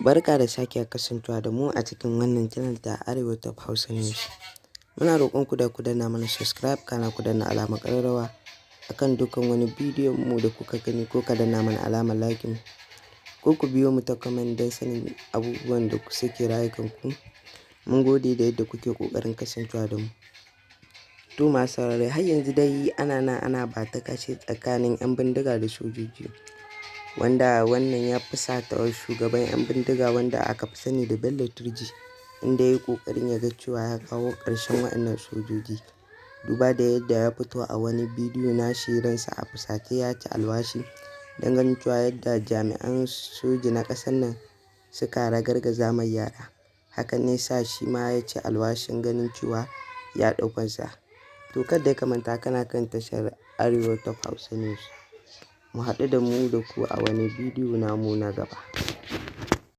Barka da sake kasancewa da mu a cikin wannan channel ta Arewa Top Hausa News. Muna roƙon ku da ku danna mana subscribe, kana ku danna alamar ƙararrawa akan dukkan wani bidiyon mu da kuka gani, ko ka danna mana alamar liking, ko ku biyo mu ta comment don sanin abubuwan da suke rayukanku. Mun gode da yadda kuke ƙoƙarin kasancewa da mu. To, masu saurare, har yanzu dai ana nan ana ba ta kashi tsakanin 'yan bindiga da sojoji, wanda wannan ya fusata shugaban 'yan bindiga wanda aka fi sani da Bello Turji, inda ya yi ƙoƙarin ya ga cewa ya kawo ƙarshen waɗannan sojoji. Duba da yadda ya fito a wani bidiyo nashi ransa a fusace, ya ci alwashi don ganin cewa yadda jami'an soji na ƙasar nan suka ragargaza mai yara. Hakan ne sa shi ma ya ci alwashin ganin cewa ya ɗau fansa. To, kada ka manta kana kan tashar Arewa Top Hausa News. Mu haɗu da mu da ku a wani bidiyo namu na gaba.